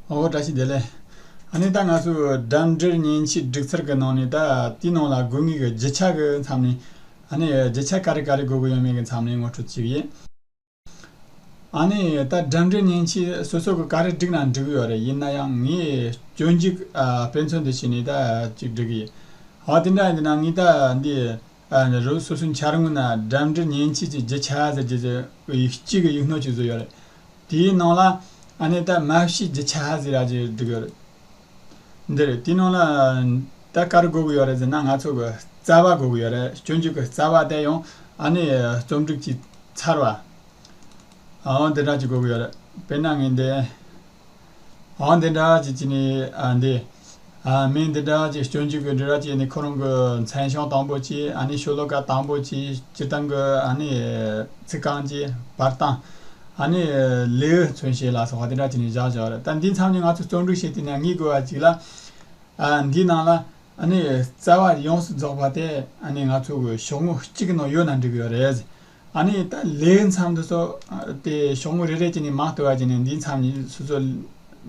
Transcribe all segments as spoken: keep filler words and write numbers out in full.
ཨོ། བཀྲ་ཤིས་བདེ་ལེགས། ཨ་ནི་ད་ང་ཚོས་འགྲེམས་འབྲེལ་མཉེན་ཆས་སྒྲིག་ཚུལ་གྱི་ནང་ནས་ད་དེའི་ནང་ལ་དགོས་ངེས་ཀྱི་རྒྱུ་ཆ་གི་མཚམས་ནས། ཨ་ནི་རྒྱུ་ཆ་ག་རེ་ག་རེ་དགོས་ཀྱི་ཡོད་མེད་ཀྱི་མཚམས་ནས་ངོ་སྤྲོད་བྱེད་ཀྱི་ཡིན། ཨ་ནི་ད་འགྲེམས་འབྲེལ་མཉེན་ཆས་སོ་སོ་གི་ག་རེ་སྒྲིག་ན་འགྲིག་གི་ཡོད་རེད། ཡིན་ན་ཡང་ངས་སྤྱོད་འཇུག་ཨ་དཔེ་མཚོན་དུ་བྱས་ནས་ད་ཅིག་སྒྲིག་གི་ཡིན། ཨ་དེ་འདྲ་ཡིན་ན་ངས་ད་འདི། ཨ་ནི་རུ་སོ་སོའི་འཆར་ངོས་ན་འགྲེམས་འབྲེལ་མཉེན་ཆས་ཀྱི་རྒྱུ་ཆ་ཟེར་རྒྱུ་ཅིག་གི་ཡིག་ཡིག་སྣོད་ཅིག་བཟོས་ཡོད་རེད། དེའི་ནང་ལ་ཨ་ནི་ད་མ་བྱན་རྒྱུ་ཆ་ཟེར་ཡག་ཅིག་བསྒྲིགས་ཡོད་རེད། འདི་རེད། དེའི་ནང་ལ་ད་ག་རེ་དགོས་ཀྱི་ཡོད་རེད་ཟེར་ན། ང་ཚོ་གི་རྩ་བ་དགོས་ཀྱི་ཡོད་རེད། སྤྱོད་འཇུག་གི་རྩ་བ་དེ་ཡང་ཨ་ནི་རྩོམ་སྒྲིག་བྱས་ཚར་བ། ཨང་། འདི་འདྲ་ཅིག་དགོས་ཀྱི་ཡོད་རེད། དཔེར་ན་ངས་འདི། ཨང་། འདི་འདྲ་ཅིག་བྱས་ནས། ཨ་འདི། ཨ་མིང་འདི་འདྲ་ཅིག་སྤྱོད་འཇུག་གི་འདི་འདྲ་ཅིག་ནི་ཁོ་རང་གི་མཚན་བྱང་དང་པོ་བྱས། ཨ་ནི་ཤོ་ལོ་ཀ་དང་པོ་བྱས། སྤྱིར་བཏང་གི་ཨ་ནི་ཚིག་རྐང་བྱས། བར་སྟོང་། ཨ་ནི་ལེའུ་མཚོན་བྱེད་ལ་སོགས་པ་འདི་འདྲ་བྱས་ནས་བཞག་བཞག་རེད། ད་འདིའི་མཚམས་ནས་ང་ཚོ་རྩོམ་སྒྲིག་བྱེད་དུས་ན་ངས་དགོས་པ་ཅིག་ལ། ཨ་འདིའི་ནང་ལ་ཨ་ནི་རྩ་བ་ཡོངས་སུ་རྫོགས་པ་དེ་ཨ་ནི་ང་ཚོ་གི་ཤོག་ངོས་གཅིག་གི་ནང་ཡོད་ན་འགྲིག་གི་ཡོད་རེད། ཨ་ནི་ད་ལེའུ་མཚམས་འདི་ཚོ་དེ་ཤོག་ངོས་རེ་རེ་བྱས་ནས་མ་བཏོན་པ་བྱས་ནས། འདིའི་མཚམས་ནས་སོ་སོ་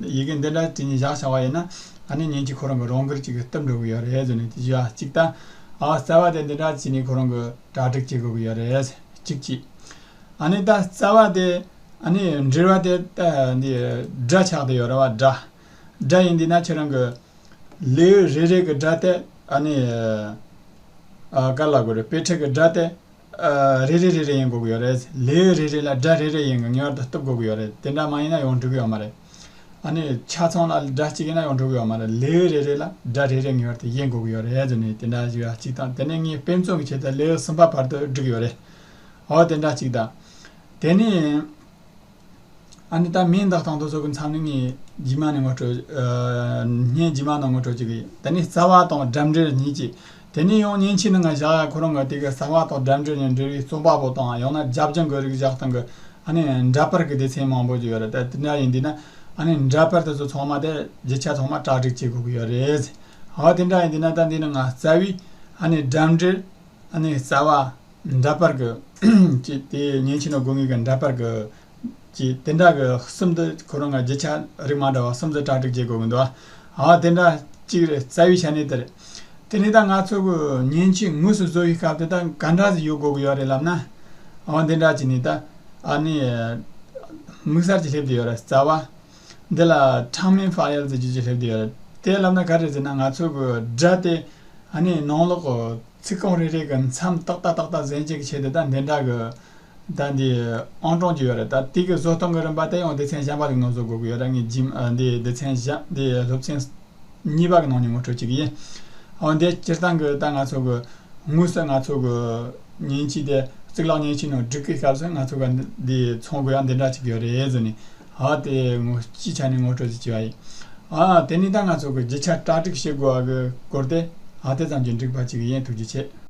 ཡི་གེ་འདི་འདྲ་བྱས་ནས་བཞག་བཞག་པ་ཡིན་ན། ཨ་ནི་མཉེན་ཆས་ཁོ་རང་གི་རང་འགུལ་གཅིག་གིས་བཏུམ་འགྲོ་གི་ཡོད་རེད་ཟེར་ནས། དེ་བཞག་གཅིག་ད། ཨ་རྩ་བ་དེ་འདི་འདྲ་བྱས་ནས་ཁོ་རང་གི་གྲ་སྒྲིག་བྱེད་དགོས་ཀྱི་ཡོད་རེད། གཅིག་གཅིག་ཨ་ནི་ད་རྩ་བ་དེ། ཨ་ནི་འབྲེལ་བ་དེ་ད་འདི་སྒྲ་ཆགས་བསྡད་ཡོད་རེད་བ། སྒྲ། སྒྲ་ཡིན་དུས་ན་ཁྱེད་རང་གི་ལེའུ་རེ་རེ་གི་སྒྲ་དེ་ཨ་ནི། ཨ་ག་ལ་དགོས་རེད། དཔེ་ཁྲིད་ཀྱི་སྒྲ་དེ། ཨ་རེ་རེ་རེ་རེ་ཡིན་དགོས་ཀྱི་ཡོད་རེད། ལེའུ་རེ་རེ་ལ་སྒྲ་རེ་རེ་ཡིན་གྱི་ངེས་པར་དུ་གཏུབ་དགོས་ཀྱི་ཡོད་རེད། དེ་འདྲ་མ་ཡིན་ན་ཡང་འགྲིག་གི་ཡོད་མ་རེད། ཨ་ནི་ཆ་ཚང་ལ་སྒྲ་གཅིག་ཡིན་ན་ཡང་འགྲིག་གི་ཡོད་མ་རེད། ལེའུ་རེ་རེ་ལ་སྒྲ་རེ་རེ་ངེས་པར་དུ་ཡིན་དགོས་ཀྱི་ཡོད་རེད་ཟེར་ནས། དེ་འདྲ་ཞིག་ཡ་གཅིག་དང་། དེ་ནས་ངས་དཔེ་མཚོན་གྱི་ཆེད་དུ་ལེའུ་གསུམ་པ་བར་དུ་བསྒྲིགས་ཡོད་རེད། འོ་དེ་འདྲ་གཅིག་དང་། དེ་ནས། ཨ་ནི་ད་མིང་འདོགས་སྟངས་དེ་ཚོ་གི་མཚམས་ནས་ངས་རྗེས་མ་ནས་ངོ་སྤྲོད། ཨ་བརྙན་རྗེས་མ་ནང་ངོ་སྤྲོད་བྱེད་ཀྱི་ཡིན། དེ་ནས་རྩ་བ་དང་འགྲེམས་འབྲེལ་གཉིས་ཀྱི། དེ་ནས་ཡང་མཉེན་ཆས་ནང་ང་བཞག་ཡ་ཁོ་རང་གི་དེ་གི་རྩ་བ་དང་འགྲེམས་འབྲེལ་གཉིས་འབྲེལ་བའི་རྩོམ་པ་པོ་དང་། ཡང་ན་རྒྱབ་ལྗོངས་གི་རིགས་བཞག་སྟངས་གི། ཨ་ནི་འདྲ་པར་གི་སྡེ་ཚན་མང་པོ་ཅིག་ཡོད་རེད། ད་དེ་འདྲ་ཡིན་དུས་ན། ཨ་ནི་འདྲ་པར་དེ་ཚོ་ཚང་མ་དེ་རྒྱུ་ཆ་ཚང་མ་གྲ་སྒྲིག་བྱེད་དགོས་ཀྱི་ཡོད་རེད། འོ་དེ་འདྲ་ཡིན་དུས་ན་ད་འདི་ནང་ང་རྩ་བའི་ཨ་ནི་འགྲེམས་འབྲེལ། ཨ་ནི་རྩ་བ། འདྲ་པར་གྱི། ཅེས་དེ་མཉེན་ཆས་ནང་དགོས་ངེས་ཀྱི་འདྲ་པར་གྱི། ཅེས་དེ་འདྲ་གི་གསུམ་དེ་ཁོ་རང་གི་རྒྱུ་ཆ་རིགས་མ་འདྲ་བ་གསུམ་དེ་གྲ་སྒྲིག་བྱེད་དགོས་ཀྱི་འདུག་ཨ་དེ་འདྲ་གཅིག་རེད། རྩ་བའི་ཆ་ནས་དེ་རེད། དེ་ནས་ད་ང་ཚོ་གི་མཉེན་ཆས་དངོས་སུ་བཟོ་བའི་སྐབས་དེ་ད་ག་འདྲ་ཞིག་ཡོད་དགོས་ཀྱི་ཡོད་རེད་ལབ་ན། ཨ་འདི་འདྲ་བྱས་ནས་ད། ཨ་ནི་དམིགས་བསལ་གྱི་སླེབས་བསྡད་ཡོད་རེད། རྩ་བ། འདི་ལ་ཊའིམ་ཕའིལ་ཟེར་རྒྱུ་ཅིག་སླེབས་བསྡད་ཡོད་རེད། དེ་ལབ་ན་ག་རེ་ཟེར་ན། ང་ཚོ་གི་སྒྲ་དེ་ཨ་ནི་ནང་ལོགས་ཀྱི་ཚིག་རྐང་རེ་རེ་གི་མཚམས་ཏག་ཏག་ཏག་ཏག་ཟིན་བྱེད་ཀྱི་ཆེད་དུ་ད་འདི་འདྲ་གི། ད་འདི་ཨང་གྲངས་ཅིག་ཡོད་རེད། ད་དེ་གི་བཟོ་སྟངས་ཀྱི་རིམ་པ་དེ་ཡང་སྡེ་ཚན་གཞན་པ་ཞིག་ནང་བཟོ་དགོས་ཀྱི་ཡོད་རེད། ངས་རྗེས་མ། ཨ་འདི་སྡེ་ཚན་གཞན། འདི་སློབ་ཚན་གཉིས་པ་གི་ནང་ནས་ངོ་སྤྲོད་བྱེད་ཀྱི་ཡིན། འོ་འདི་སྤྱིར་བཏང་གི་ད་ང་ཚོ་གི་དངོས་སུ་ང་ཚོ་གི་མཉེན་ཆས་དེ་གཙུག་ལག་མཉེན་ཆས་ནང་སྒྲིག་གི་སྐབས་སུ་ང་ཚོ་གི་འདི་ཚང་དགོས་ཡ་འདི་འདྲ་ཅིག་ཡོད་རེད་ཟེར་ནས། ཨ་དེ་ངོ་སྤྱིའི་ཆ་ནས་ངོ་སྤྲོད་ཅིག་བྱས་པ་ཡིན། ཨ་དེ་ནས་ད་ང་ཚོ་གི་རྒྱུ་ཆ་གྲ་སྒྲིག་བྱེད་དགོས་པ་གི་སྐོར་དེ་ཨ་དེ་ཙམ་གྱིས་འགྲིག་པ་ཅིག་ཡིན། ཐུགས་རྗེ་ཆེ།